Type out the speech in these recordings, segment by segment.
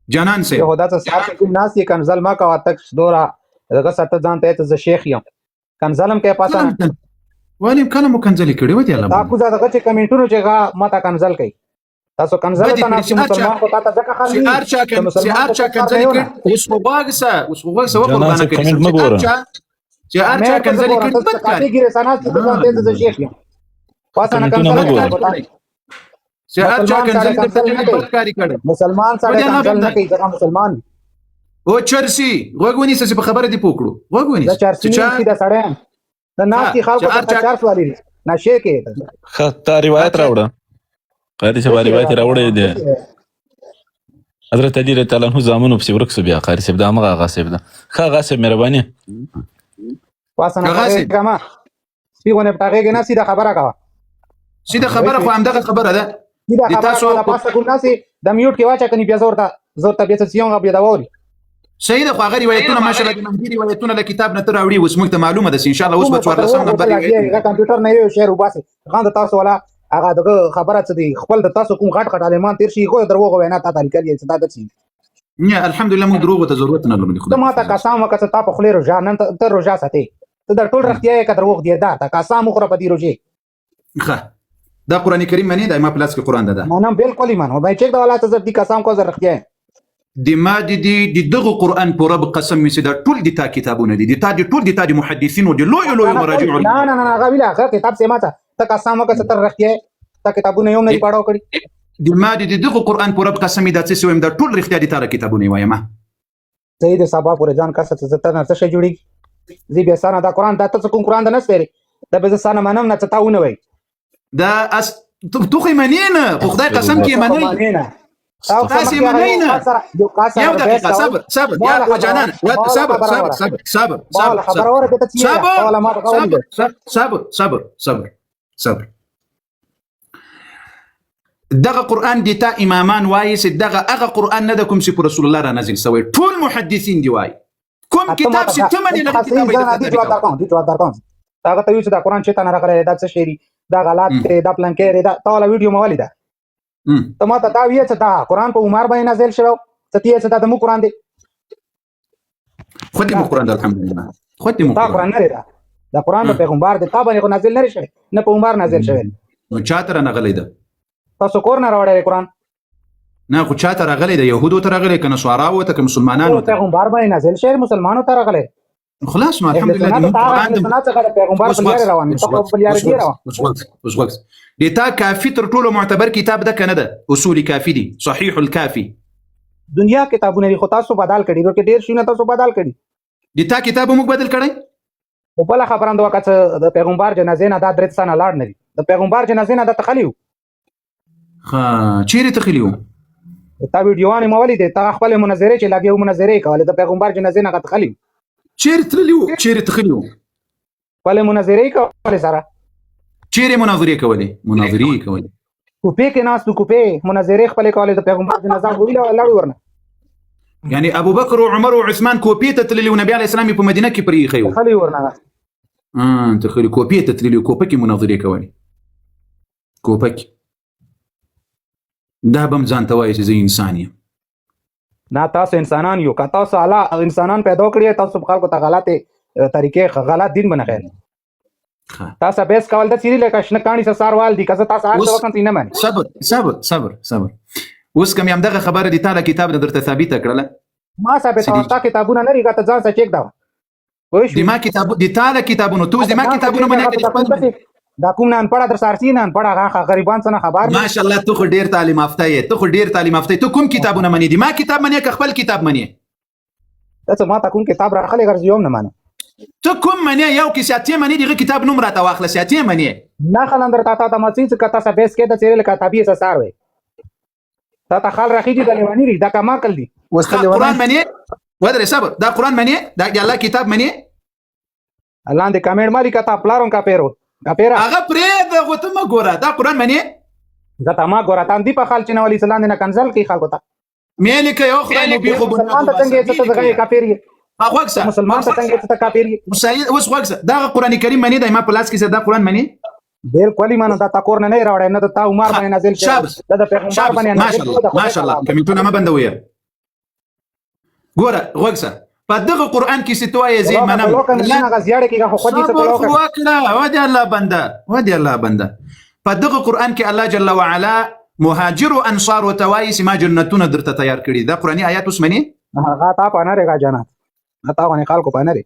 جانان صاحب یو دا څه سات کې ناس یې کنزل ما کوه تک دورا دغه ساته ځان ته ته زه شیخ یم کنزلم کې پاسه ولیم کله مو کنځلې کړې و دي الله تا کوزه دغه چې کمنټونو چې غا ما تا کنزل کوي تاسو کنزل ته ناس مسلمان خو تا ته ځکه خالي چې هر چا کن چې هر چا کنځلې کړې، اوس خو غوږ سه، اوس خو غوږ سه، وقربانه کړې چې هر چا، چې هر چا کنځلې کړې بد کار ګیره سناس ته ځان ته زه شیخ یم پاسه نه کنزل. چې هر چا کنځلې درته بد کاری کړی. مسلمان سره کنزل نه کوي ځکه مسلمان. او چرسی غوږ ونیسه چې په خبره دی پوکړو، غوږ ونیسه. دا چرسی چې دا سړی د ناستي خلکو ته چرس والی نشې کې. ښه تا روایت راوړه قاري صاحب، روایت راوړی دی. حضرت علی رضی الله عنه زامنو پسې ورک سو بیا قاري صاحب، دا همغه هغه صاحب ده. ښه هغه صاحب مهرباني. واسنه کما سپي غونه پټاغېږي نه، سیده خبره کوه. سیده خبره خو همدغه خبره ده. سیده خبره تاسو پاسه کوم ناسي د میوټ کې واچا کني، بیا زورته زورته بیا څه سیونغه بیا دا ووري. صحیح ده، خو هغه روایتونه ماشاءالله د مهدي روایتونه له کتاب نه ته راوړي، اوس موږ ته معلومه ده ان شاء الله. اوس به 14 نمبر روایت کمپیوټر نه یو شعر وباسي غان د تاسو ولا هغه دغه خبره څه دی. خپل د تاسو کوم غټ غټ عالمان تیر شي خو دروغ وینا تا لیکل یې څه دا څه نه. الحمدلله موږ دروغ ته ضرورت نه لرو. ته ما ته قسم وکړه، تا په خلی روژه نن ته روژه ساتې، ته د ټول رښتیا یې که دروغ دی؟ دا تا قسم وخوره په دې روژې. ښه دا قران کریم منی؟ دا ما پلاس کې قران ده. دا منم، بالکل منم. به چک دا ولا ته زه دې قسم کو زه رښتیا د ما د دې د دغه قران پر رب قسم وي چې دا ټول د تا کتابونه دي، د تا د ټول د تا د محدثینو د لویو لویو مراجعو. نه نه نه، هغه ویله هغه کتاب سیمه ته ته قسم وکړه چې تر رښتیا تا کتابونه یو نه پاړو کړی. د ما د دغه قران پر رب قسم دا څه وایم، دا ټول رښتیا د تا کتابونه وایم. صحیح د سبا پورې ځان کسه چې ته نه څه شي جوړیږي زی بیا سانه دا قران دا ته کوم قران دا نه سپېری، دا به زه سانه منم نه څه تا ونه وای. دا اس تو خو منې نه، په خدای قسم کې منې نه. تاسو منئ نه؟ یو دقیقه صبر صبر یا جانان، صبر صبر صبر صبر صبر صبر صبر صبر صبر صبر. دغه قران دی تا امامان وایي چې دغه هغه قران نه د کوم چې پر رسول الله را نازل سوی، ټول محدثین دی وایي. کوم کتاب چې ته منې هغه کتاب یې درته جواب درکوم. هغه ته یو چې دا قران چې تا نه راغلی دا څه شی، دا غلط دی، دا پلان کې دا تا ولا ویډیو مو ولیده. ته ما ته دا ویې چې دا قران په عمر باندې نازل شوی، څه تی چې دا د مو قران دی؟ خو دې مو قران ده، الحمدلله خو دې مو دا قران نه دی. دا قران د پیغمبر دی، تا باندې خو نازل نه شوی، نه په عمر نازل شوی. نو چاته را نغلی ده؟ تاسو کور نه راوړی قران؟ نه خو چاته راغلی ده؟ يهودو ته راغلی که نصاراو ته که مسلمانانو ته؟ پیغمبر باندې نازل شوی، مسلمانانو ته راغلی. خلاص نو الحمدلله د قرآن د پیغمبر په لار روان، ته په لار دی روان. اوس وخت د تا کافی تر ټولو معتبر کتاب ده کنه؟ ده اصول کافی دي، صحیح الکافی. دنیا کتابونه دي خو تاسو بدل کړي، نو کې ډیر شونه تاسو بدل کړي. د تا کتاب موږ بدل کړي؟ او بل خبره دا وکړه د پیغمبر جنازې نه دا درې سنه لاړ نه دي، د پیغمبر جنازې نه دا تخلیو. ښه چیرې تخلیو؟ تا ویډیوانې مو ولیدې، تا خپل مناظرې چې لګې مناظرې کولې د پیغمبر جنازې نه تخلیو. چیرې تللی وو؟ چیرې تخلی وو؟ خپل مناظرې کولې سره. چیرې مناظرې کولې؟ مناظرې کولې کوپې کې ناست، کوپې مناظرې خپلې کولې، د پیغمبر جنازه ویله لاړ ورنه. یعنی ابو بکر او عمر او عثمان کوپې ته تللی او نبی علیه السلام په مدینه کې پرې ایښی وو. تخلی ورنه تخلی کوپې ته تللی، کوپه کې مناظرې کولې کوپه کې. دا به هم ځان ته وایي چې زه انسان یم. نه تاسو انسانان یو، که تاسو الله انسانان پیدا کړی تاسو خلکو ته غلطې طریقې غلط دین بنه خیر. تاسو بیس کول د چیرې لکه شنه کاڼي سره سار وال دي، که زه تاسو هر څه وکړم نه مانی. صبر صبر صبر صبر. اوس کوم همدغه خبره دی تعالی کتاب نه درته ثابته کړله. ما ثابته تا کتابونه نه ریګه، ته ځان سره چک دا د ما کتاب د تعالی کتابونو ته د ما کتابونه باندې دا کوم نه انپړه در سارسي نه انپړه هغه غریبان څنګه خبر. ماشاءالله ته خو ډیر تعلیم یافته یې، ته خو ډیر تعلیم یافته یې. ته کوم کتابونه منې؟ دي ما کتاب منې که خپل کتاب منې؟ ته څه ما ته کوم کتاب راخلې غرض یوم نه منم. ته کوم منې؟ یو کې سیاتې منې، دغه کتاب نوم راته واخله، سیاتې منې. نه خلم در تا ته ما څه کته څه بیس کې د چیرې لکه طبيعي څه سار وي، تا ته خال راخیږي د لیوانی ری دا کما کل دي. قرآن منې؟ ودرې صبر، دا قرآن منې؟ دا د الله کتاب منې؟ الله دې کمنټ مالي کته پلارون کا پیرو کاپیرا هغه پرې د غوته ما ګوره، دا قرآن منې؟ زه تا ما ګوره، تان دی په خال چې نه ولي سلام نه کنزل کی خلکو ته مې لیکه یو خدای مو بیخو مسلمان ته څنګه ته څنګه کافر یې؟ غوږ سه مسلمان ته څنګه ته کافر یې؟ مساعد اوس غوږ سه، دا قرآن کریم منې؟ دا ما په لاس کې دا قرآن منې؟ بالکل منه، دا تا کور نه نه راوړی، نه تا عمر باندې نازل شوی، دا د پیغمبر باندې نازل شوی. ماشاءالله ماشاءالله، کمنټونه ما بندوي. ګوره غوږ سه، په دغه قرآن کې چې ته وایې زه یې منم، صبر خو وکړه، ودې الله بنده، ودې الله بنده. په دغه قرآن کې الله جل وعلا مهاجرو انصارو ته وایي چې ما جنتونه درته تیار کړي. دا قرآني آیات اوس منې؟ هغه تا په نه رېږه جنت، تا غونې خلکو په نه رې.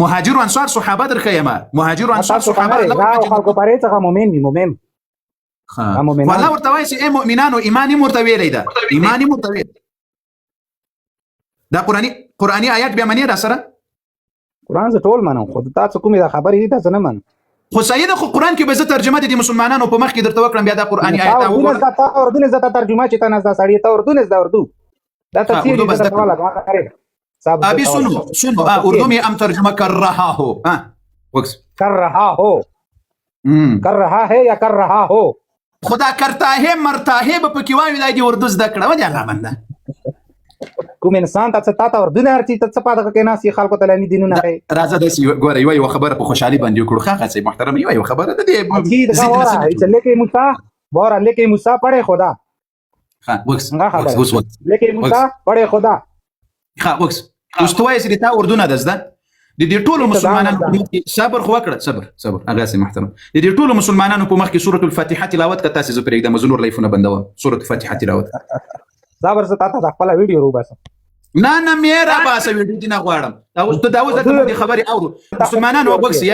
مهاجرو انصار صحابه درښیم، مهاجرو انصار صحابه خلکو پرې څخه مؤمن وي، مؤمن. والله ورته وایي چې ای مؤمنانو، ایمان یې ورته ویلی ده، ایمان یې ورته ویلی. دا قرآني آیات بیا منې را سره؟ قرآن زه ټول منم، خو تا څه کومې دا خبرې دي دا زه نه منم. خو صحیح ده، خو قرآن کې به زه ترجمه د دې مسلمانانو په مخ کې درته وکړم، بیا دا قرآني آیات وګوره. تا اردو نه زده ترجمه چې تا نه زده سړی، ته اردو نه زده، اردو دا تفسیر دې زه درته ولاګم. ابھی سنو سنو، اردو میں ہم ترجمہ کر رہا ہو، کر رہا ہو، کر رہا ہے یا کر رہا ہو، خدا کرتا ہے مرتا ہے به پکې وایو. دا دې اردو زده کړه ودې الله بنده. کوم انسان ته څه تا ته اردو نه هرڅه ته څه پاته کې ناس خلکو ته لانی دینونه کوي. راځه داسې ګوره، یوه یوه خبره په خوشحالي باندې وکړو. ښه ښه صاحب محترم، یوه یوه خبره د دې چې لیکې موسی بوره، لیکې موسی پړې خدا. ښه وکس اوس وکس لیکې موسی پړې خدا. ښه وکس اوس ته وایې چې تا اردو نه ده زده. د دې ټولو مسلمانانو په مخ کې صبر خو وکړه، صبر صبر هغه سي محترم. د دې ټولو مسلمانانو په مخ کې سورة الفاتحه تلاوت که تاسې زه پرېږدم، زه نور لایفونه بندوم. سورة الفاتحه تلاوت. صبر زه تاته د خپله ویډیو روباسم. نه نه مې راباسه، ویډیو دې نه غواړم. دا اوس ته دا اوس دلته موږ دې خبرې اورو. مسلمانانو وګسي،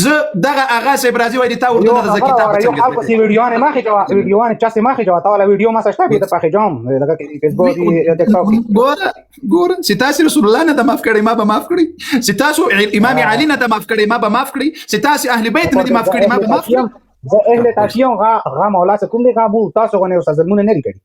زه دغه هغه صاحب راځي وایي تا اردو نه ده زه کتاب څنګه یو خلکو سي ویډیوانې مخې جواب، ویډیوانې چا سي مخې جواب، تا ولا ویډیو ما سره شته بیا د پخې جام دغه کې فیسبوک دی ټیک ټاک. ګوره ګوره چې تاسو رسول الله نه د معاف کړی ما به معاف کړی، چې تاسو امام علي نه د معاف کړی ما به معاف کړی، چې تاسو اهل بیت نه د معاف کړی ما به معاف کړی. زه اهل تشیع غا مولا څه کوم دی غا مو تاسو غو نه اوس ظلمونه نه کړی.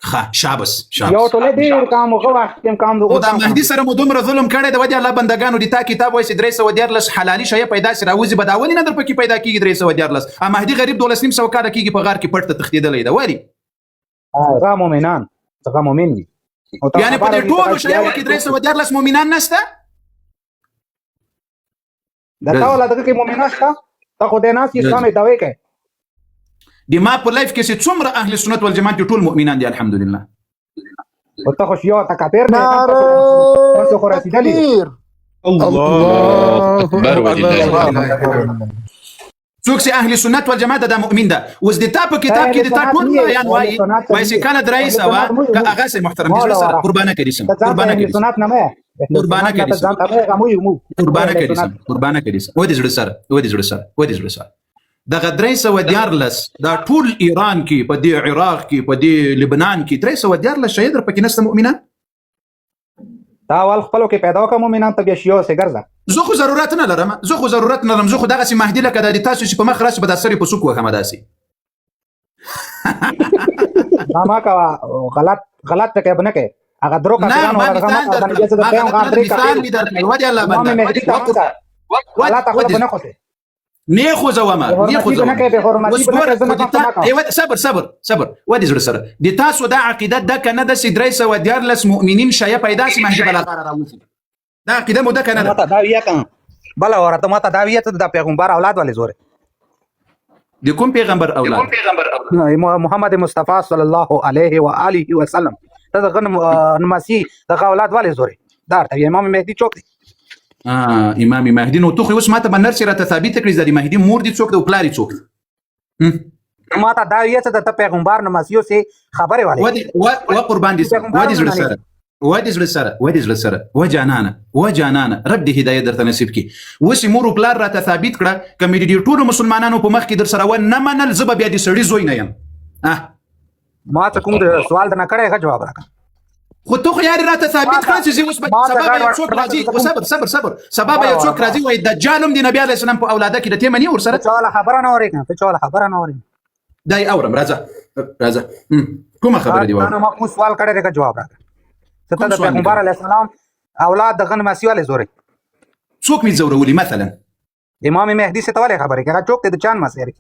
ښه شابس شابس یو ټوله ډیر کام غو وخت کم کام او دا مهدي سره مو دومره ظلم کړی دی. ودې الله بندگانو دې تا کتاب وایي چې 313 حلالي شی پیدا سي راوځي به دا ولې نه در پکې پیدا کېږي 313؟ مهدي غریب 1250 کاله کېږي په غار کې پټ ته تښتېدلی دی. ولې؟ هغه مؤمنان هغه مؤمن دي، یعنې په دې ټولو شیانو کې 313 مؤمنان نشته؟ د تا ولا دغه کې مؤمنان شته؟ ته خو د ناس اسلام دعوی کوي. د ما په لایف کې چې څومره اهل سنت والجماعت دي ټول مؤمنان دي الحمدلله. او ته خو یو ته کافر نه تاسو خو رسیدلی. الله اکبر. څوک چې اهل سنت والجماعت ده مؤمن ده. اوس د تا په کتاب کې د تا ټول بیان وایي وایي چې کله درې سوه که هغه سي محترم دي سره قربانه کړي سم، قربانه کړي سم، قربانه کړي سم، قربانه کړي سم، قربانه کړي سم. ودې زړه سره، ودې زړه سره، ودې زړه سره. دغه 313 دا ټول ایران کې، په دې عراق کې، په دې لبنان کې 313 شهید در پکې نشته مؤمنان؟ تا اول خپلو کې پیدا وکړه مؤمنان ته بیا شیعو سي ګرځه. زه خو ضرورت نه لرم، زه خو ضرورت نه لرم، زه خو دغسې مهدي لکه دا د تاسو چې په مخ راسي به دا سر یې په سوک وهم داسې. دا ما کوه، غلط غلط ټکی به نه کوې. هغه درو کافرانو نه، ما مثال درکړ، ما غلط مثال مې درکړ. ودې الله بنده غلط خبره به نه خوځې. نه خوځوم، نه خوځوم. اوس ګوره، صبر صبر صبر، ودې زړه سره. د تاسو دا عقیده ده که نه ده چې 313 مؤمنین شیعه پیدا شي مهدي به له غاره راوځي؟ دا عقیده مو ده که نه ده؟ ماته دا ویه که بله وره، ته ماته دا ویه ته د پیغمبر اولاد ولې زورې؟ د کوم پیغمبر اولاد؟ محمد مصطفی صلی الله علیه و آله وسلم. ته دغه نماسي دغه اولاد ولې زورې؟ دا ورته امام مهدي څوک دی؟ امام مهدي نو ته خو اوس ماته به نرسې راته ثابته کړې چې د مهدي مور دې څوک ده او پلار یې څوک دی؟ ماته دا ویه چې د ته پیغمبر نماسي اوسې خبرې ولې؟ و قربان دې سم، ودې زړه سره، ودې زړه سره، ودې زړه سره، و جانانه، و جانانه، رب دې هدایت درته نصیب کړي. اوس یې مور و پلار راته ثابت کړه که مې د دې ټولو مسلمانانو په مخ کې در سره و نه منل زه به بیا د سړي زوی نه یم. ما څه کوم سوال د نه کړی، ښه جواب راکړه. خو ته خو یاري راته ثابت کړه چې زه اوس به سبا به یو څوک راځي. صبر صبر صبر، سبا به یو څوک راځي وایي دجال هم د نبي علیه السلام په اولاده کې د تې مني ورسره. ته چا والا خبره نه اورې که؟ ته چا والا خبره نه اورې؟ دا یې اورم، راځه راځه. کومه خبره دې واورم؟ ما کوم سوال کړی دی که جواب راکړه. ته د پیغمبر علیه السلام اولاد د غن مسیح ولې زورې؟ څوک مې ځورولي مثلا؟ امام مهدي څه ته ولې خبرې کوي؟ هغه څوک دی د چان مسیح دی؟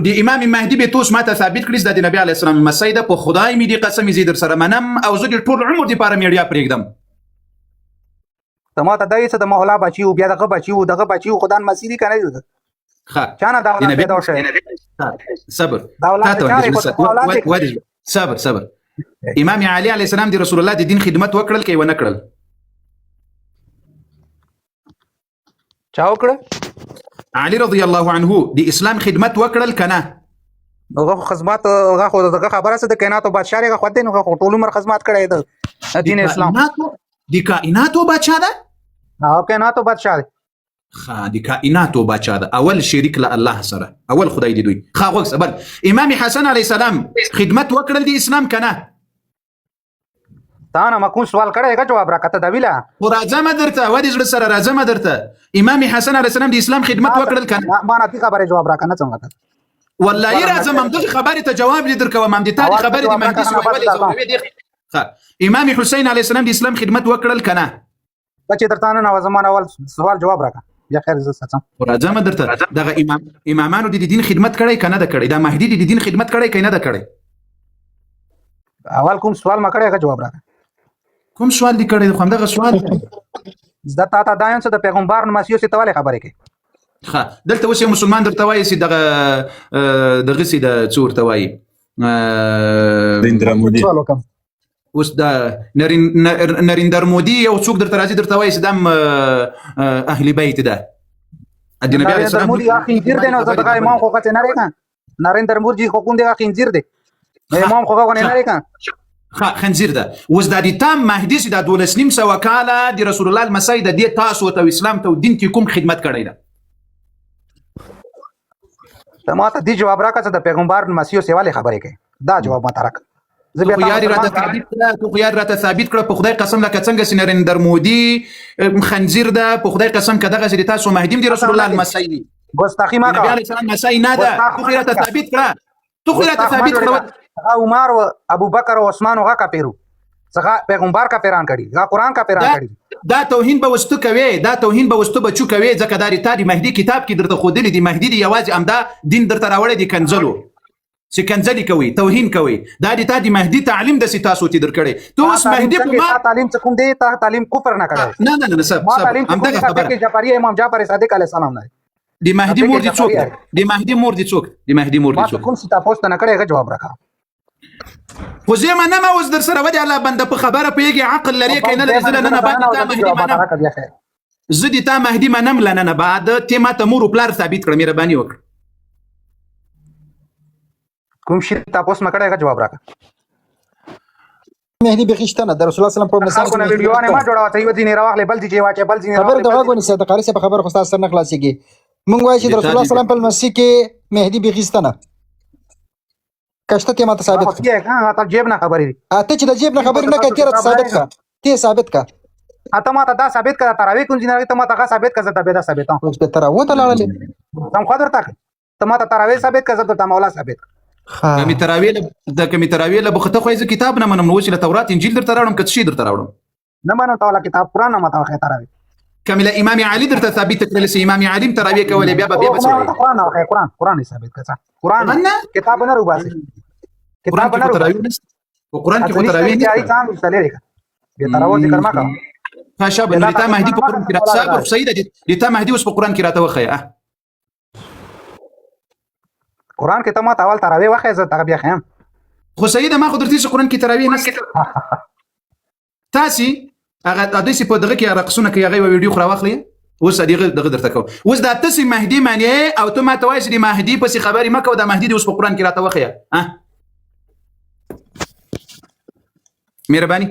د امام مهدي به توس ماته ثابت کړي چې دا د نبي علیه السلام مسیح ده، په خدای مې دې قسم زه در سره منم او زه د ټول عمر دپاره میړیا پرېږدم. ته ماته دا یې څه د مولا بچي و، بیا دغه بچي و، دغه بچي و، خدان مسیح دی که نه دی؟ ښه. چا نه دا اولاد پیدا شوی؟ صبر. دا اولاد تا ته چا ودې دی؟ زړه خو اولاد دی. ودې زړه. صبر صبر. امام علي علیه السلام د رسول الله د دین خدمت وکړل که ونه کړل؟ چا وکړه؟ علي رضی الله عنه د اسلام خدمت وکړل کنه؟ هغه خو خدمت، هغه خو دغه خبره څه د کائناتو بادشاہ دی، هغه خو دی نو هغه خو ټول عمر خدمت کړی دی د دین اسلام. د کائناتو بادشاہ ده؟ او کائناتو بادشاہ دی. خا د کائناتو بادشاہ ده، اول شریک له الله سره، اول خدای دی دوی. خا غوږ بل امام حسن علیه السلام خدمت وکړل د اسلام کنه؟ تا نه ما کوم سوال کړی هغه جواب راکړه، ته دا ویله. خو راځمه درته، ودې زړه سره راځمه درته. امام حسن علیه السلام د اسلام خدمت وکړل کنه؟ ما نه دې خبرې جواب راکړه، نه څنګه؟ والله راځم، همدغه خبرې ته جواب دې درکوم، همدې تا دې خبرې دې مهدي سوی ولې ځوروې دې. امام حسین علیه السلام د اسلام خدمت وکړل کنه؟ ته چې درته نه زما اول سوال جواب راکړه، بیا خیر زه څه راځم درته. دغه امامانو د دین خدمت کړی کنه ده کړی؟ دا مهدي د دین خدمت کړی کنه ده کړی؟ اول کوم سوال ما کړی هغه جواب راکړه. کوم سوال دې کړی؟ خو همدغه سوال زه تا ته دا یم چې د پیغمبر نمسیو سي ته ولې خبرې کوې؟ ښه دلته اوس یو مسلمان درته وایي چې دغه دغه سي د څه ورته وایي، نریندرا مودي. اوس دا نریندر مودي یو څوک درته راځي درته وایي چې دا اهل بیت ده. د نبی علیه السلام مودي خنزیر دی، نو دغه امام خو کته نه لري. نریندر مودي خو کوم دی خنزیر دی، امام خو غو نه لري. خنزیر ده. اوس دا د تام مهدي چې دا 1250 کاله د رسول الله المسیح د دې تاسو ته اسلام ته دین کې کوم خدمت کړی ده؟ ته ما ته دې جواب راکړه چې د پیغمبر مسیح سیواله خبرې کوي، دا جواب ما ته راکړه. زه بیا یاري راته ثابت کړه، تو خو یاري راته ثابت کړه په خدای قسم، لکه څنګه چې نریندر مودي خنزیر ده، په خدای قسم که دغسې د تاسو مهدي د رسول الله المسیح دی. ګستاخي ما نبی علیه السلام مسیح نه ده، تو خو راته ثابت کړه، تو خو راته ثابت کړه. هغه عمر او ابوبکر او عثمان هغه کاپیرو څنګه پیغمبر کا پیران کړي، هغه قرآن کا پیران کړي. دا توهین به وستو کوي، دا توهین به وستو بچو کوي، ځکه دا تا د مهدي کتاب کې درته ښودلی دی. مهدي دی یوازې همدا دین درته راوړی دی، کنځلو چې کنځلې کوي، توهین کوي. دا د تا د مهدي تعلیم داسې تاسو ته درکړی. ته اوس مهدي په ما تعلیم څه کوم دی؟ تا تعلیم کفر نه کړی. نه نه نه صاحب، همدغه خبره. جعفري امام جعفر صادق علیه السلام نه. د مهدي مور دې څوک؟ د مهدي مور دې څوک؟ د مهدي مور دې څوک؟ کوم څه تاسو ته نه کړی هغه جواب راکړه. خو زه منم اوس در سره، ودې الله بنده په خبره پوهېږي، عقل لرې که نه لرې. زه له ننه بعد تا مهدي منم، زه دې تا مهدي منم له ننه بعد. ته ما ته مور و پلار ثابت کړه، مهرباني وکړه. کوم شي تاسو ما کړی هغه جواب راکړه. مهدي بیخي شته نه، د رسول الله صلی الله علیه وسلم په مثال کې ویډیوونه ما جوړوه، ته یو ځینې راواخلې بل ځای واچې بل ځینې خبر د غوږ ونیسه. د قاري صاحب خبره خو ستاسو سره نه خلاصېږي. مونږ وایو چې د رسول الله صلی الله علیه وسلم په لمسي کې مهدي بیخي شته نه، کشته ته ماته ثابت کړه. ته جیب نه خبرې دي، ته چې د جیب نه خبرې نه کوې، ته راته ثابت کړه، ته ثابت کړه. ته ماته دا ثابت کړه، تراوی کوم ځای ته ماته هغه ثابت کړه، زه ته به دا ثابتوم. اوس به تراوه ته لاړلې، سم خو درته ته ماته تراوی ثابت کړه، زه درته مولا ثابت کړم. کمی تراوی له د کمی تراوی له بخته خو زه کتاب نه منم، نو چې له تورات انجیل درته راوړم که څه شی درته راوړم؟ نه منم ته ولا کتاب قرآن نه ماته وښیه تراوی. کمی له امام علي درته ثابت کړل چې امام علي تراوی کولې، بیا به بیا به څه وایې؟ قرآن نه وښیه، قرآن قرآن یې ثابت کړه، قرآن کتاب نه روباسي، کتاب نه روباسي. په قرآن کې خو تراوی نشته، بیا تراوی ذکر ما کوه. ښه شابه، نو تا مهدي په قرآن کې راته صبر، صحیح ده، د تا مهدي اوس په قرآن کې راته وښیه. قرآن کې ته ما ته اول تراوی وښیه، زه هغه بیا ښیم. خو صحیح ده، ما خو درته چې قرآن کې تراوی نشته. تاسې هغه داسې په دغه کې رقصونه کوي، هغه یوه ویډیو خو راواخلئ اوس دغه دغه درته کوم. اوس دا تاسې مهدي معنی او ته ما ته وایې چې د مهدي پسې خبرې مه کوه، دا مهدي دې اوس په قرآن کې راته وښیه. مهرباني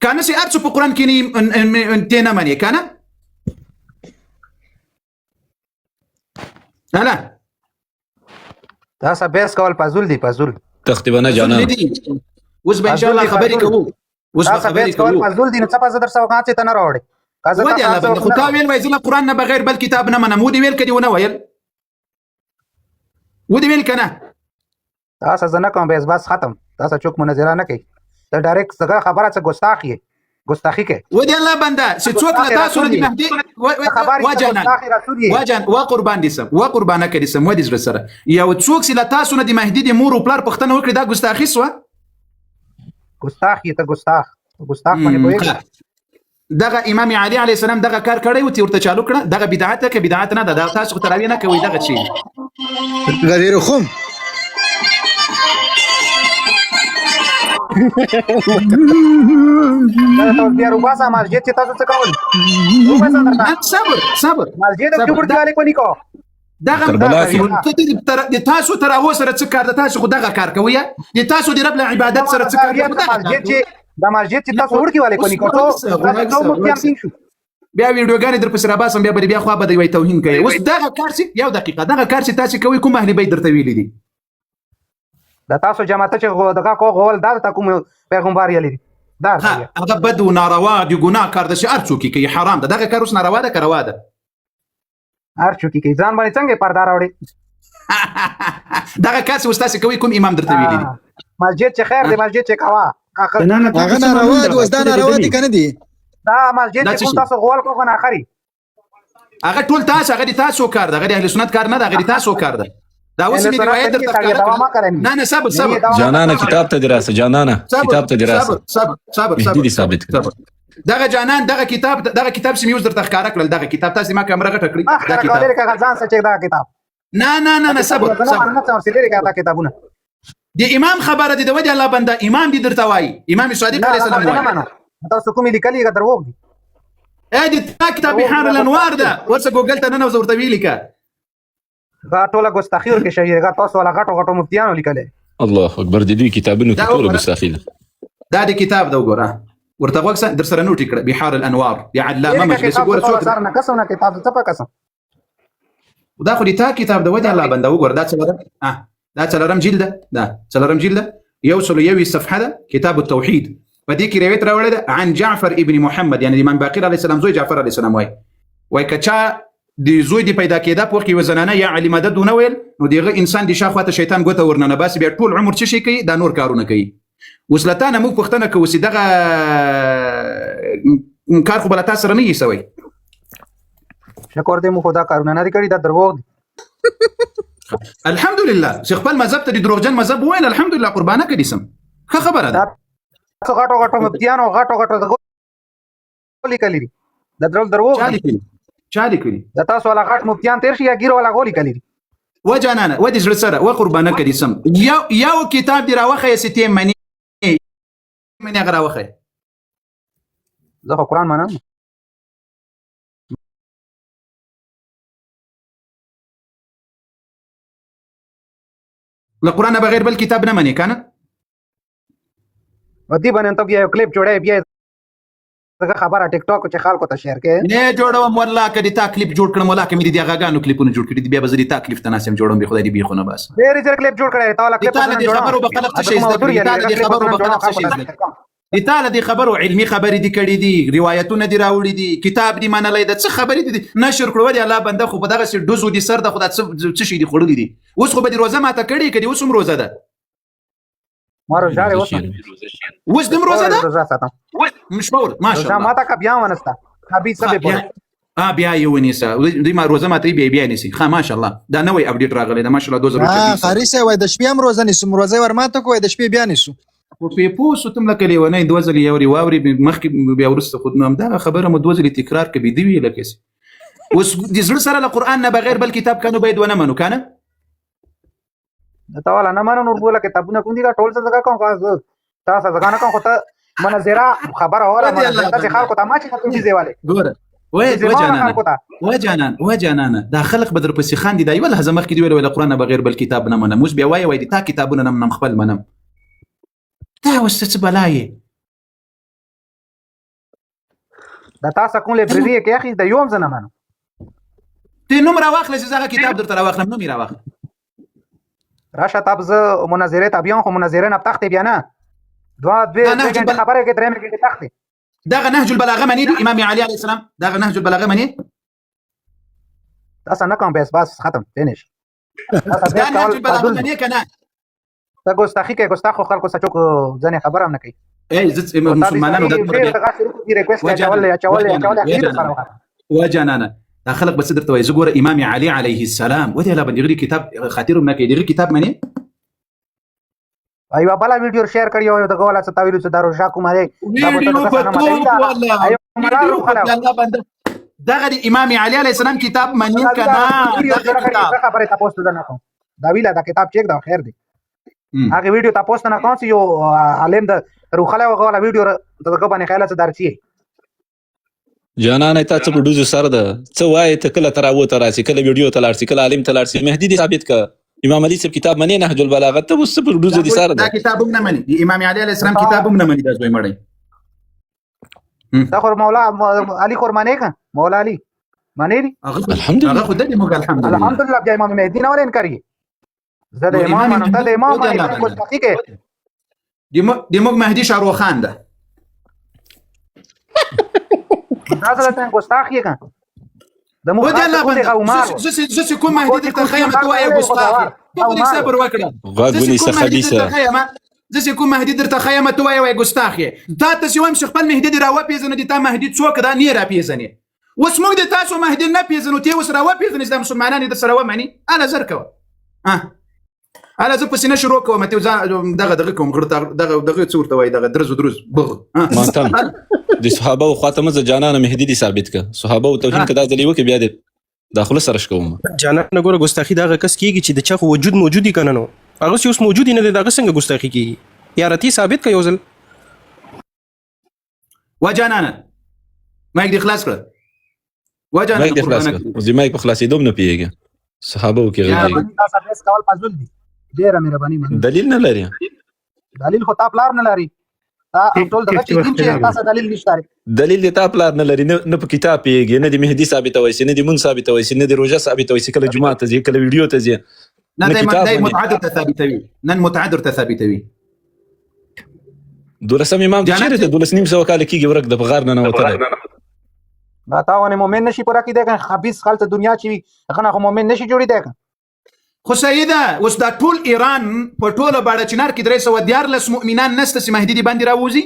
که نه چې هر څه په قرآن کې نه ته نه منې که نه؟ هله تاسو بحث کول فضول دی، فضول تختی به نه جانان. اوس به انشاءالله خبرې کوو، اوس به خبرې کوو. فضول دی، نو څه پزه درسره وکړم چې ته نه راوړې؟ ودې الله بنده، خو تا ویل وایي زه له قرآن نه بغیر بل کتاب نه منم، ودې ویل که دې ونه ویل؟ ودې ویل که نه؟ تاسو زه نه کوم بحث، بس ختم. تاسو څوک مناظره نه کوي، ته ډایرکټ څنګه خبره څه ګستاخ یې، ګستاخي کوي. ودې الله بنده چې څوک له تاسو نه د مهدي وجانان وجان و قربان دي سم و قربانه کړي سم ودې زړه سره یو څوک چې له تاسو نه د مهدي د مور او پلار پوښتنه وکړي، دا ګستاخي سوه؟ ګستاخ یې ته، ګستاخ ګستاخ باندې پوهېږې؟ دغه امام علي علیه السلام دغه کار کړی و چې ورته چالو کړه، دغه بدعت ده که بدعت نه ده؟ دا تاسو خو تراوی نه کوئ، دغه چی غدیر خم. دا تاسو بیا روباسه مسجد چې تاسو څه کول؟ روباسه درته صبر صبر. مسجد کې ورته والے کو نیکو دغه کربلا کې. د تاسو تر هغه سره څه کار ده؟ تاسو خو دغه کار کوئ، د تاسو د رب له عبادت سره څه کار ده؟ مسجد چې د مسجد چې تاسو ورکی والے کو نیکو ته تاسو مفتیان ټینګ شو. بیا ویډیوګانې در پسې راباسم، بیا به بیا خوا به دی وای توهین کوي. اوس دغه کار چې یو دقیقه دغه کار چې تاسو کوئ، کوم اهل بیت درته ویلي دي؟ د تاسو جماعت چې دغه کو غول دا ته کوم پیغمبر یې لري دا؟ هغه بد و ناروا دی، ګناه کار ده چې هر څوک یې کوي، حرام ده. دغه کار اوس ناروا ده که روا ده؟ هر څوک یې کوي. ځان باندې څنګه پرده راوړي؟ دغه کار چې اوس تاسو کوئ، کوم امام درته ویلي دي؟ مسجد چې خیر دی، مسجد چې کوا. نه نه، هغه ناروا دی. اوس دا ناروا دي کنه دي؟ دا مسجد چې کوم تاسو غول کو نه خري. هغه ټول تاسو، هغه د تاسو کار ده، هغه د اهل سنت کار نه ده، هغه د تاسو کار ده. دا اوس مې روایت درته ښکاره. نه نه، صبر صبر. جانانه کتاب ته دې راسه، جانانه کتاب ته دې راسه. صبر صبر صبر. مهدي دې ثابت کړ. دغه جانان دغه کتاب، دغه کتاب چې مې اوس درته ښکاره کړل، دغه کتاب تاسو ما کمره غټه کړی. دا کتاب ځان څه چې دا کتاب نه نه نه نه، صبر صبر. دا کتابونه د امام خبره دي د ودی الله بنده، امام دي درته وایي، امام صادق علیه السلام وایي. تاسو کومې لیکلي دروغ دي. ا دې تا کتاب بحار الانوار ده، ورسه ګوګل ته ننوځه ورته ویلیکه. دا ټوله ګستاخي ورکې شوې ده، تاسو ولا غټو غټو مفتیانو لیکلې. الله اکبر، د دوی کتابونو کې ټوله ګستاخي ده. دا د کتاب ده، وګوره ورته غوږ در سره نوټ کړه، بحار الانوار د علامه مجلسي. ګوره څوک سر نه قسم نه کتاب څه په قسم. دا خو د تا کتاب ده ودی الله بنده. وګوره دا څلورم، دا څلورم جلد ده، دا څلورم جلد ده، 121 صفحه ده، کتاب التوحید. په دې کې روایت راوړی ده عن جعفر ابن محمد، یعنی امام باقر علیه السلام زوی جعفر علیه السلام وایي، وایي که چا د زوی دی پیدا کېده په وخت کې یوه زنانه یا علي مدد ونه ویل، نو د هغه انسان د شا خواته شیطان ګوته ورننه باسي، بیا ټول عمر څه شي کوي؟ دا نور کارونه کوي. اوس له تا نه موږ پوښتنه کوو چې دغه کار خو به له تا سره نه یي سوی؟ شکر دی، موږ خو دا کارونه نه دي کړي، دا دروغ دي. الحمدلله چې خپل مذهب ته د دروغجن مذهب وویل، الحمدلله، قربانه کړي سم، ښه خبره ده. تاسو غټو غټو مفتیانو غټو غټو لیکلي دي، دا دروغ. چا لیکلي؟ چا لیکلي؟ د تاسو ولا غټ مفتیان تیر شي یا ګیر ولا غولي کلی دي. و جانانه و دې زړه سره و قربانه کړي سم، یو یو کتاب دی راوخه چې ته منی منی، هغه راوخه. زه خو قرآن منم. له قرآن بغیر بل کتاب نه منې کنه؟ و دې باندې ته بیا یو کلیپ جوړې، بیا دغه خبره ټیک ټاک چې خلکو ته شیر کې. نه جوړوم والله، که دې تا کلیپ جوړ کړم، والله که مې دې هغه کلیپونه جوړ کړي، بیا به زه دې تا کلیپ ته ناست یم جوړوم به، خدای دې بیخونه بس. ډېر ژر کلیپ جوړ کړی تا ولا کلیپ. تا له دې خبرو به خلک څه شي زده کړي؟ تا له دې خبرو به خلک څه شي زده کړي؟ تا له دې خبرو علمي خبرې دې کړې دي، روایتونه دې راوړي دي، کتاب دې منلی ده، څه خبرې دې نشر کړو؟ ولې الله بنده خو په دغسې ډزو دې سر ده، خو دا څه شي دې خوړلي دي؟ اوس خو به دې روزه ماته کړې که دې اوس هم روزه ده؟ ما روزه اوس. اوس دم روزه ده؟ روزه ساتم مشمور ما شاء الله. ما تا بیا ونستا ابي څه به بیا یې ونیسه، دوی ما روزه ماته بیا بیا نیسي. ښه ماشاءالله، دا نوی اپډیټ راغلی ده ماشاءالله 2024. قاري صاحب وای د شپې هم روزه نیسم، روزه ور ماته کوی د شپې بیا نیسو. خو پې پوه سو تم لکه لیونی، دوه ځلې یې اوري واوري مخکې بیا وروسته، خو نو همدغه خبره مو دوه ځلې تکرار کړه، بیده وي لکه سي. اوس د زړه سره له قرآن نه بغیر بل کتاب کنو باید ونه منو که نه؟ ته ولا نه منو نور بوله کتابونه کوم دي ټول څه ځکه کوم خاص تاسو ځکه نه کوم، خو ته منظره خبره اوره منظره چې خلکو ته ما چې کوم دي والے ګوره وای و جانانه و جانان و جانانه، دا خلق به درپسې خاندي. دا یوه لحظه مخکې دې ویل له قرآن نه بغیر بل کتاب نه منم، اوس بیا وایې وایي تا کتابونه نه منم خپل منم. دا اوس څه بلا یې؟ دا تاسو کوم لایبرري کې اخی د یوم زنه منم. ته نوم راواخله چې زه هغه کتاب درته راواخلم، نوم یې راواخله. راشه تاب زه مناظره ته بیا، خو مناظره نه تخت بیا نه دوه دوه غنټه خبره کې درې غنټه تخت. دغه نهج البلاغه منی دی امام علي عليه السلام، دغه نهج البلاغه منی؟ تاسو نه کوم، بس بس ختم فینش. دا نهج البلاغه منی کنه؟ ته ګستاخی کې ګستاخو خلکو سره څوک ځنې خبره هم نه کوي. ای زه مسلمانانو د وجانانه دا خلک به څه درته وایي؟ زه ګوره امام علي عليه السلام ودې الله باندې غري کتاب خاطر هم نه کوي، دغه کتاب منی؟ ایوه بل ویډیو شیر کړی یو دغه ولا څه تاویل څه دارو شا کومه دی ویډیو په توپ ولا الله بنده دغه د امام علي عليه السلام کتاب منی کنه؟ دغه کتاب خبره تاسو ته نه کوم، دا ویلا دا کتاب چیک دا خیر دی. هغه ویډیو تاسو نه کوم چې یو عالم د روخله وغواړه ویډیو دغه باندې خیال څه درچی. جانانه تا څه په ډوزو سر ده، څه وایې ته؟ کله تراوه ته راسي، کله ویډیو ته لاړ سي، کله عالم ته لاړ سي. مهدي دې ثابت که، امام علي صاحب کتاب منې نهج البلاغه؟ ته اوس څه په ډوزو دې سر دا ده؟ کتاب هم نه مني، د امام علي علیه السلام کتاب هم نه مني دا زوی مړی. دا خو مولا علي خور منې که مولا علي منې دي. الحمدلله. هغه خو د موږ الحمدلله. الحمدلله. بیا امام مهدي نه ولې انکار یې؟ زه د نو امام امام منم، ته د مهدي امام خو د منې، الله ته بنده. ګستاخي کې. د موږ مهدي شاروخ خان ده. دا زه ته ګستاخ یې که د موږ و د الله خاص بنده، خو عمر زه چې کوم مهدي درته ښیم ته وایې ګستاخ یې. ته خو دې صبر وکړه. غږ زه چې ونیسه کوم مهدي خبیثه. درته ښیم، زه چې کوم مهدي درته ښیم ته وایې وایې ګستاخ یې. تا ته چې وایم چې خپل مهدي دې راوپېژنه، د تا مهدي څوک ده نه یې راپېژنې. اوس موږ د تاسو مهدي نه پېژنو، ته یې اوس راوپېژنې چې دا مسلمانان یې در سره ومني. هله زر کوه. هله زه پسې نه شروع کوم، ته ځان دغه دغه کوم غړ دغه دغه څه ورته وایي، دغه درز درز بغ. ماتم د صحابه خواته مزه جانانه، مهدي دې ثابت که. صحابه توهین که دا ځلې وکړي بیا دې دا خوله سره شکوم. جانانه ګوره، ګستاخي د هغه کس کېږي چې د چا خو وجود موجود وي که نه، نو هغه چې اوس موجود نه دی، د هغه څنګه ګستاخي کېږي؟ یاره تی ثابت که یو ځل. و جانانه مایک دې خلاص کړه. و جانانه مایک دې خلاص قربانه کړه. اوس دې مایک په خلاصېدو هم نه پوهېږي، صحابه کې غږېږي. تاسو بحث کول فضول دي، ډیره مهرباني مننه. دلیل نه لري. دلیل خو تا پلار نه لري، تا ټول دغه چې دین چې تاسو دلیل نشته. دلیل دې تا پلار نه لري، نه په کتاب پوهېږي، نه دې مهدي ثابتوی سي، نه دې مونځ ثابتوی سي، نه دې روژه ثابتوی سي. کله جومات ته ځي، کله ویډیو ته ځي، نه نه دی کتاب دی مني. متعدد ته ثابتوي، نن متعدد ته ثابتوي. دولسم امام جانان چېرې دی؟ 1250 کاله کېږي ورک د په غار ننوتلی. دا تا ونه مؤمن نشي پوره کیدای که خبيث خلک دنیا چې وي هغه نه خو مؤمن نشي جوړیدای که. خو صحیح ده. اوس دا ټول ایران په ټوله باړه چنار کې 313 مؤمنان نشته چې مهدي دې باندې راووځي؟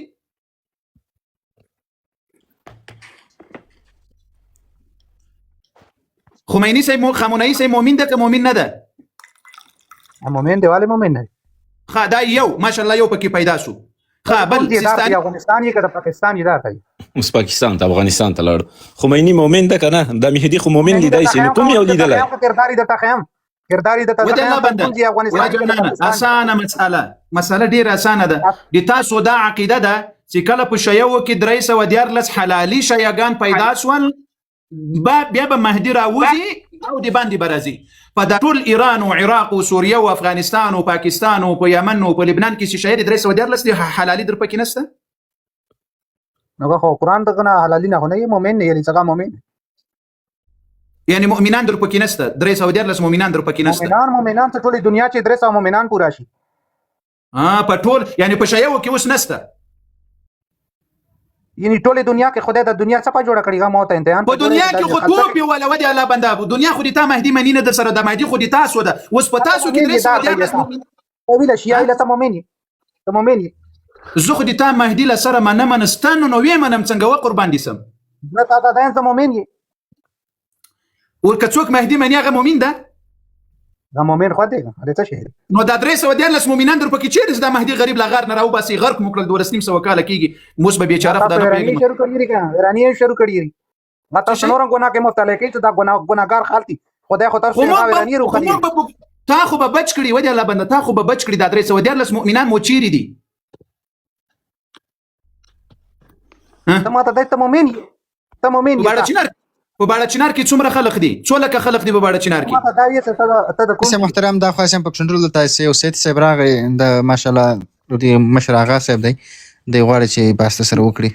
خمیني صاحب، خامنه‌ای صاحب مؤمن ده که مؤمن نه ده؟ مؤمن دی، والي مؤمن نه دی؟ ښه دا یو ماشاءالله یو پکې پیدا شو. ښه بل کوم دی دا؟ سیستاني افغانستان یې که د پاکستان یې دا کوي؟ اوس پاکستان ته افغانستان ته لاړ. خمیني مؤمن ده که نه؟ دا مهدي خو مؤمن لیدای سي، نو کوم یو لیدلی؟ کردار یې درته ښیم، کردار یې درته و د الله ښیم. بنده کوم دی افغانستان و یې که د جانانه پاکستان؟ اسانه مسئله، مسئله ډیره اسانه ده. د تاسو دا عقیده ده چې کله په شیعو کې 313 حلالي شیعګان پیدا شول بیا به مهدي راوځي او د باندې به راځي. په دا ټول ایران او عراق او سوریه او افغانستان او پاکستان او په یمن او په لبنان کې چې شیعه دي 313 دي، حلالي در پکې نشته؟ نو خو قرآن دغه نه حلالي نه خو نه یې مؤمن نه یې څنګه مؤمن؟ یعنی مؤمنان در پکې نشته، 313 مؤمنان در پکې نشته. مؤمنان ته ټولې دنیا چې 300 مؤمنان پوره شي. په ټول یعنی په شیعو کې اوس نشته. یعنی ټولې دنیا کې خدای د دنیا څه په جوړه کړی، هغه موته امتحان په دنیا کې خو توپی ولا ودی الله بنده، دنیا خو دې تا مهدي منی نه در سره، د مهدي خو دې تاسو ده. اوس په تاسو کې 313 مؤمن ویل شي یا ته مؤمن یې، ته مؤمن یې. زه خو دې تا مهدي له سره منم نه ستنو نو وې منم څنګه و قربان دي سم. نه تا ته ته مؤمن یې. ورکه څوک مهدي مني هغه مؤمن ده؟ دا مؤمن خو دی، هغه څه شي؟ نو دا 313 مؤمنان در پکې چیرې دا مهدي غریب لا غار نه راوباسي؟ غرق مو کړل، 1250 کاله کېږي. موس به بیچاره خدای نه ایرانی پوهېږم. شروع کړی دی که ایرانی یې شروع کړی دی. ما تاسو څه شي؟ نورم ګناه کې مبتلا کړي چې دا ګناهګار خالتي خدای خو تاسو خو موږ هغه به ایرانی خو روخني. موږ به تا خو به بچ کړي ودی الله بنده، تا خو به بچ کړي. دا 313 مؤمنان مو چیرې دي؟ ته ماته دی ته مؤمن یې، ته مؤمن په یې. باړه چنار، په باړه چنار کې څومره خلک دي؟ څو لکه خلک دي په باړه چنار کې؟ ماته دا وایې چې ته د کوم سه محترم، دا خو هم په کنټرول دلته سه یو سید صاحب راغی، د ماشاءالله د مشر آغا صاحب دی، دی غواړي چې بحث سره وکړي.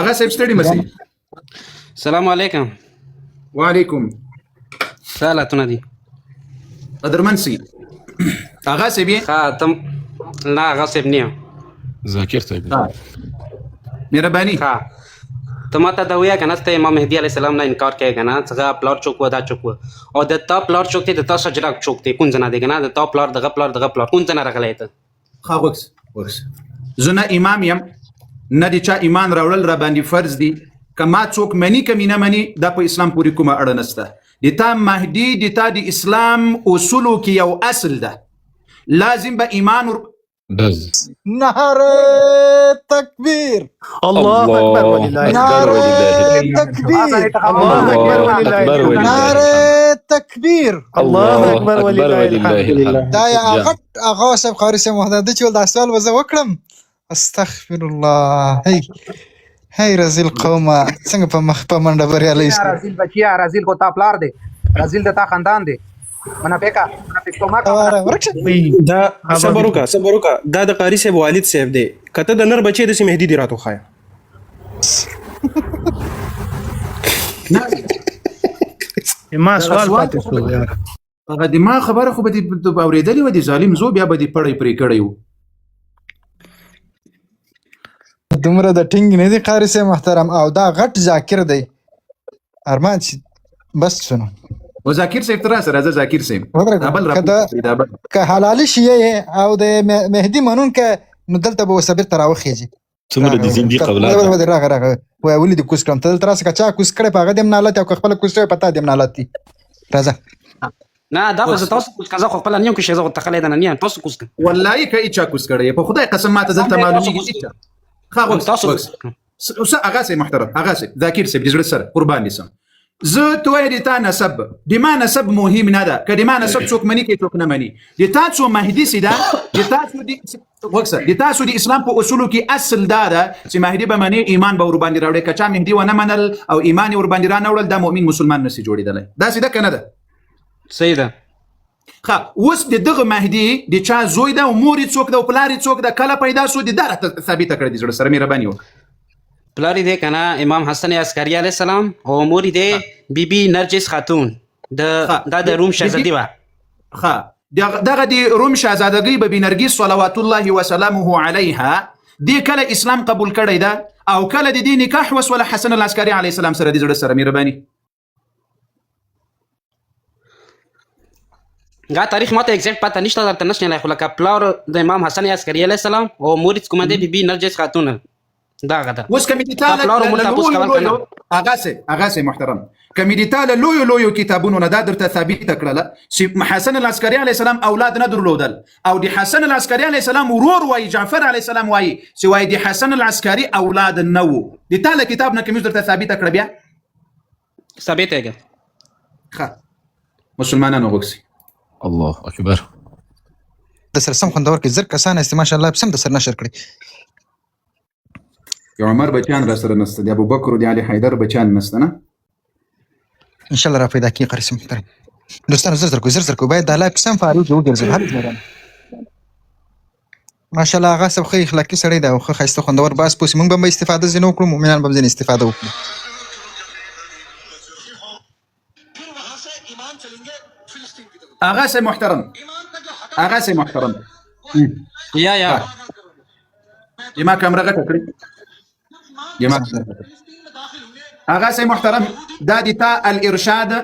آغا صاحب ستړي مه سئ. السلام علیکم. وعلیکم. سالتونه دي؟ قدرمن سي آغا صاحب یې؟ ښه تم نه آغا صاحب نه یم. ذاکر صاحب. مهرباني. ښه ته ماته دا وایه که نه، ته امام مهدي علیه السلام نه انکار کوې که نه؟ څنګه پلار چوک و دا چوک و او د تا پلار چوک دی، د تا شجره چوک دی، کوم ځای نه دی که نه؟ د تا پلار دغه پلار دغه پلار کوم ځای نه راغلی ته؟ ښه غوږ سه، غوږ سه. زه نه امام یم، نه د چا ایمان راوړل را باندې فرض دي. که ما څوک مني که مې نه مني، دا په اسلام پورې کومه اړه نشته. د تا مهدي د تا د اسلام اصولو کې یو اصل ده، لازم به ایمان ور ډز. نعره تکبیر. الله اکبر ولله الحمد. اکبر نعره ولله الحمد. تکبیر. الله اکبر الله ولله اکبر الحمد. ولله نعره الحمد. تکبیر. الله الله اکبر اکبر ولله ولله الحمد. الحمد. دا یا جان غټ هغه صاحب قاری صاحب محترم د چې ول دا سوال به زه وکړم. استغفر الله. هی هی رزیل قومه، څنګه په مخ په منډه بریالی یا شو. رزیل بچیا، رزیل خو تا پلار دی، رزیل د تا خاندان دی. منافقه، منافق تو ما کا واره منافق. ورک شه. دا صبر وکړه، صبر وکړه. دا د قاری صاحب والد صاحب دی. کته د نر بچی د مهدی دی راتو خایا. نه ما دغه سوال سوال پاتې خو شو به یار. هغه د ما خبره خو به دې اورېدلې وه، د ظالم زو بیا به دې پړی پرې کړی و. دومره د ټینګ نه دی قاری صاحب محترم، او دا غټ ذاکر دی. ارمان چې بس شنو. و ذاکر صاحب ته راسه، راځه ذاکر صاحب. ودرېږه. دا بل که د راپورته کړي، دا بل. که حلالي شیعه یې او د مهدي منونکی، نو دلته به اوس بېرته راوخېږي. څومره د راغی زنديق اولاد ده. راغی راغی راغی. وایي ولې دې کوز کړم؟ ته دلته راسه، که چا کوز کړی په هغه دې هم نالت او که خپله کوز شوی په تا دې هم نالت دي. راځه. نه دا خو اوس زه تاسو کوز کړم، زه خو خپله نه یم کوز، زه خو تخلی ده نه یم، تاسو کوز کړم. والله که هیچا کوز کړی، په خدای قسم ماته سم دلته دی، تاسو معلومیږي کوز هیچا. کړم. ښه هم غوږ تاسو غوږ کوز کړم. څه هغه سي محترم، هغه سي ذاکر صاحب د زړه سره قربان دي سم. زه ته وایې د تا نسب، د ما نسب مهم نه ده. که د ما نسب څوک مني که څوک نه مني، د تا څو مهدي سي ده، د تاسو د غوږ سه، د تاسو د اسلام په اصولو کې اصل دا ده چې مهدي به مني، ایمان به ورباندې راوړي. که چا مهدي ونه منل او ایمان یې ورباندې را نه وړل، دا مؤمن مسلمان نسی جوړېدلی. داسې ده که نه ده؟ صحیح ده. ښه اوس د دغه مهدي د چا زوی ده او مور یې څوک ده او پلار یې څوک ده، کله پیدا سو، د دا راته ثابته کړه د زړه سره، مهرباني وکړه. پلار یې دی که نه امام حسن عسکري علیه السلام، او مور یې دی بی بی نرجس خاتون، د ښه دا د روم شهزادي وه. ښه دغه د روم شهزادګۍ به بی نرګس صلوات الله وسلامه علیها دې کله اسلام قبول کړی ده او کله د دې نکاح وسوله حسن العسکري علیه السلام سره د زړه سره، مهرباني. دا تاریخ ماته ایگزیکټ پته نشته، درته نشته، خو لکه پلار د امام حسن عسکري علیه السلام او مور یې کومه ده بی بی نرجس خاتون، دا هغه ده. اوس که مې د تا تا پلار له مور تپوس لویو کول که نه؟ لویو هغه سه محترم، که مې د تا له لویو لویو کتابونو نه دا درته ثابته کړله چې حسن العسکري علیه السلام اولاد نه درلودل، او د حسن العسکري علیه السلام ورور وایي جعفر علیه السلام وایي چې وایي د حسن العسکري اولاد نه وو، د تا له کتاب نه که مې درته ثابته کړه بیا ثابته یې. ښه مسلمانانو غوږ سي. الله اکبر. د سره سم خوندور کې زر کسان یاست ماشاءالله، سم د سر نشر کړئ. د عمر بچیان را سره نسته، د ابوبکر او د علي حیدر بچیان نسته نه. ان شاء الله را پیدا کیږي قاری صاحب محترم. دوستانو زر زر کو، زر زر کو، باید دا لایف سم فارغ وګرځي هر ځای. ماشاءالله هغه سب ښه اخلاقي سړی دی او ښه ښایسته خوندور باز پوسي. موږ به هم استفاده ځینې وکړو، مؤمنان به هم ځینې استفاده وکړو. هغه سه محترم، هغه سه محترم. یا یا یما کمره غټه کړې، یما هغه سه محترم. دا د تا الارشاد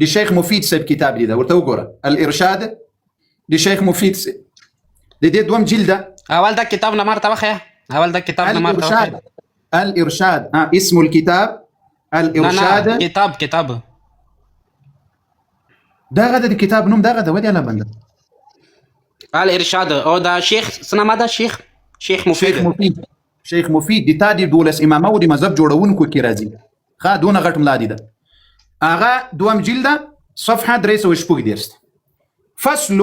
د شیخ مفید صاحب کتاب دی، دا ورته وګوره. الارشاد د شیخ مفید صاحب د دې دوم جلد ده. اول دا کتاب نه مارته وخیه، اول دا کتاب نه مارته الارشاد وخیه. الارشاد، اسم الكتاب نه الارشاد. نه، کتاب کتاب دغه د کتاب نوم دغه ده، ودی الله بنده. الارشاد او دا شیخ سنما ده، شیخ شیخ مفید. مفید، شیخ مفید د تا د دولس امامه او د مذهب جوړونکو کې راځي. ښه دونه غټ ملا دی ده. هغه دوم جلد ده، صفحه 336. فصل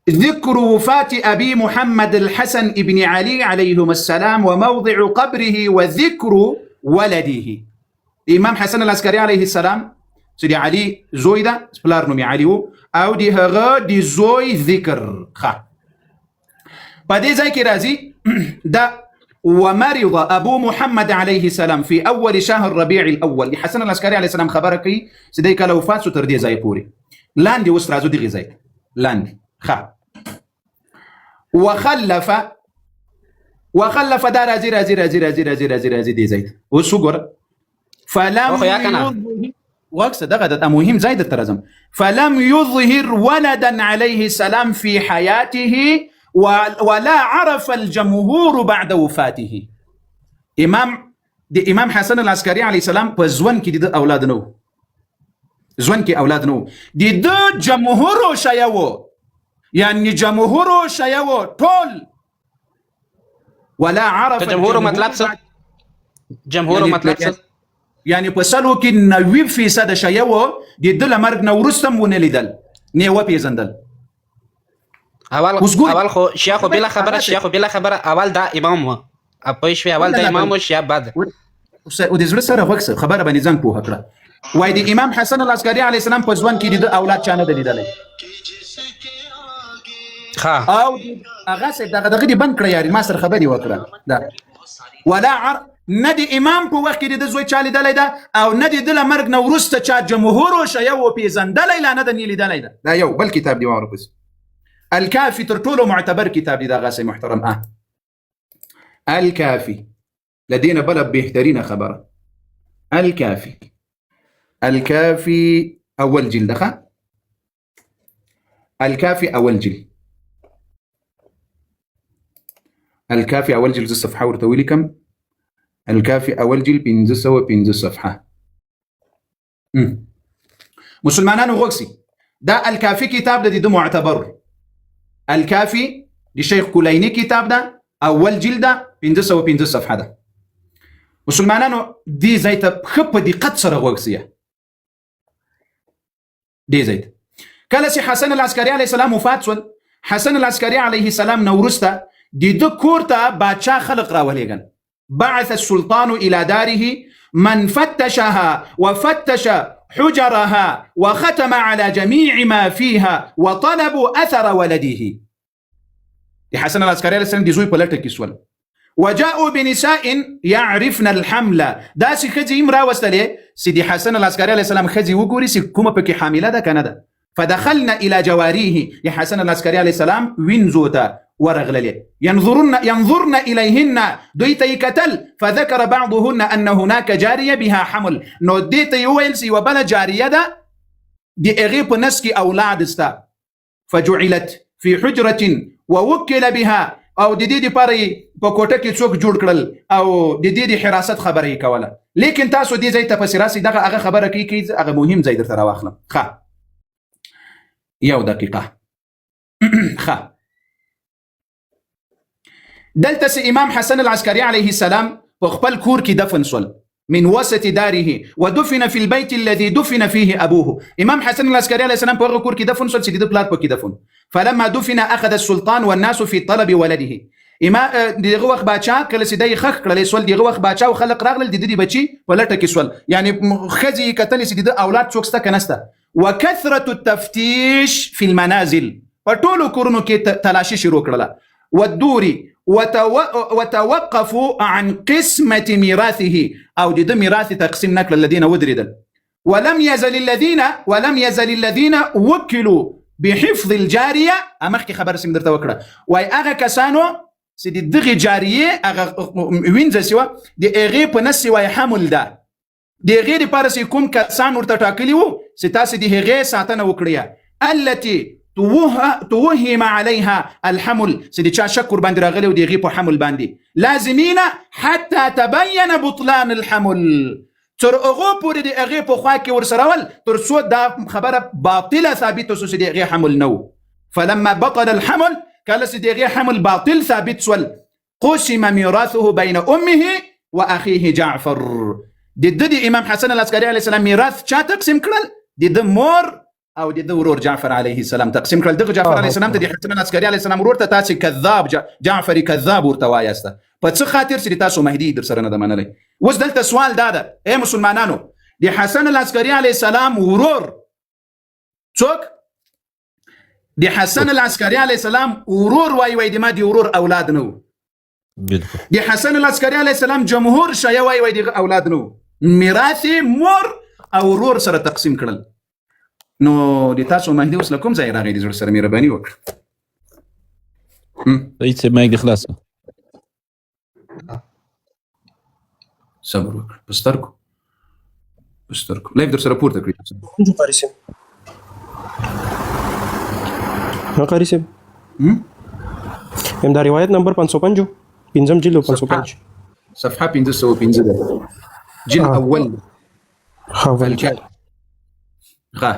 ذكر وفاة أبي محمد الحسن ابن علي عليهما السلام وموضع قبره وذكر ولده. امام حسن العسکري عليه السلام چې د علي زوی ده، پلار نوم یې علي و، او د هغه د زوی ذکر. ښه په دې ځای کې راځي دا ومرض ابو محمد عليه السلام في اول شهر ربيع الاول. حسن العسکري عليه السلام خبره کوي چې دی کله وفات شو تر دې ځای پورې لاندې. اوس راځو دغې ځای ته لاندې. ښه وخلف وخلف دا راځي راځي راځي راځي راځي راځي راځي دې ځای ته. اوس وګوره فلم خو یا کنه. يظهر وقت دغه د مهم ځای درته راځم. فلم يظهر ولدا عليه السلام في حياته ولا عرف الجمهور بعد وفاته. امام د امام حسن العسکري عليه السلام په ژوند کې د اولاد نه وو، ژوند کې اولاد نه وو، د ده جمهور شیعه وو. یعنی جمهور شیعه وو ټول ولا عرف د جمهور مطلب څه؟ جمهور مطلب څه؟ یعنی په سلو کې 90% شیعه وو د ده له مرګ نه وروسته هم ونه لیدل، نه یې وپېژندل. اول اول خو شیعه خو بله خبره، شیعه خو بله خبره، اول دا امام و، پوه شوې؟ اول دا امام و، شیعه بعد. او د زړه سره غوږ سه، خبره باندې ځان پوهه کړه. وای د امام حسن العسکري علیه السلام په ژوند کې د ده اولاد چا نه دی لیدلی. او هغه صاحب دغه دغه دې بند کړه یاري، ما سره خبرې وکړه. دا ولا عر نه د امام په وخت کې د ده زوی چا لیدلی ده او نه د ده له مرګ نه وروسته چا جمهور او شیعه و پېژندلی لا نه ده، نه لیدلی ده. دا یو بل کتاب دی واوره پسې، الکافي تر ټولو معتبر کتاب دی دغه سي محترم. الکافي لدينا بلا بهترینه خبره. الکافي، الکافي اول جلد، ښه الکافي اول جلد، الکافي اول جلد زه صفحه ورته ولیکم. الکافي اول جلد 505 صفحه. مسلمانانو غوږ سي، دا الکافي کتاب د دې معتبر الکافي د شیخ کلینی کتاب ده، اول جلد ده، 505 صفحه ده. مسلمانانو دې ځای ته ښه په دقت سره غوږ سي، دې ځای ته کله چې حسن العسکري علیه السلام وفات سول، حسن العسکري علیه السلام نه وروسته د ده کور ته باچا خلق راولېږل. بعث السلطان إلى داره من فتشها وفتش حجرها وختم على جميع ما فيها وطلبوا أثر ولده. د حسن العسکري علیه السلام د زوی په لټه کې سول. وجاءوا بنساء يعرفن الحمل، داسې ښځې هم راوستلې چې د حسن العسکري علیه السلام ښځې وګوري چې کومه پکې حامله ده که نه ده. فدخلن إلى جواريه، د حسن العسکري علیه السلام وینځو ته ورغللې. ينظرن إليهن، دوی ته یې کتل. فذكر بعضهن أن هناك جارية بها حمل، نو دې ته یې وویل چې یوه بله جاریه ده د هغې په نس کې اولاد سته. فجعلت في حجرة ووکل بها، او د دې دپاره یې په کوټه کې څوک جوړ کړل او د دې د حراست خبره یې کوله. لیکن تاسو دې ځای ته پسې راسئ، دغه هغه خبره کوي کوي، هغه مهم ځای درته راواخلم. ښه یو دقیقه. ښه دلته سي امام حسن العسکري علیه السلام په خپل کور کې دفن سول من وسط داره ودفن في البيت الذي دفن فيه ابوه. امام حسن العسكري عليه السلام په هغه کور کې دفن سول چې د ده پلار پکې دفن. فلما دفن اخذ السلطان والناس في طلب ولده. اما دغه وخت باچا کله چې دی ښخ کړلی سول، دغه وخت باچا او خلق راغلل د ده د بچي په لټه کې سول، یعنې ښځې یې کتلې چې د ده اولاد څوک سته که نسته. وکثرة التفتیش في المنازل، په ټولو کورونو کې تلاشي شروع کړله. والدور وتوقفوا عن قسمة ميراثه، او د ده میراث تقسیم نه کړل، له دې نه ودرېدل. ولم يزل الذين وکلوا بحفظ الجارية، مخکې خبره سم درته وکړه، وای هغه کسانو چې د دغې جاریې هغه وینځه سوه د هغې په نس وای حمل ده، د هغې دپاره چې کوم کسان ورته ټاکلي وو چې تاسې د هغې ساتنه وکړئ، التي توهم عليها الحمل، چې د چا شک ورباندې راغلی و د هغې په حمل باندې، لازمین حتی تبین بطلان الحمل، تر هغو پورې د هغې په خوا کې ورسره ول تر څو دا خبره باطله ثابته سو چې د هغې حمل نه و. فلما بطل الحمل، کله چې د هغې حمل باطل ثابت سول، قسم میراثه بین امه واخیه جعفر. د ده د امام حسن العسکري علیه السلام میراث چا تقسیم کړل؟ د ده مور او د ده ورور جعفر علیه السلام تقسیم کړل. دغه جعفر علیه السلام ته د حسن العسکري علیه السلام ورور ته تاسې کذاب جعفر کذاب ورته وایاست، په څه خاطر چې د تاسو مهدي در سره نه ده منلی. اوس دلته سوال دا ده ای مسلمانانو، د حسن العسکري علیه السلام ورور څوک؟ د حسن العسکري علیه السلام ورور وای وای د ما د ورور اولاد نه وو. بالکل. د حسن العسکري علیه السلام جمهور شیعه وای وای د اولاد نه وو، میراث یې مور او ورور سره تقسیم کړل. نو د تاسو مهدي اوس له کوم ځای راغی؟ د زړه سره مهرباني وکړه. سعید صاحب مایک دې خلاص کړه. صبر وکړه، په سترګو په سترګو لایف در سره پورته کړي. قاري صاحب، قاري صاحب دا روایت نمبر 505، پنځم جلد 505، صفحه 505 ده، جلد اول. اول ښه.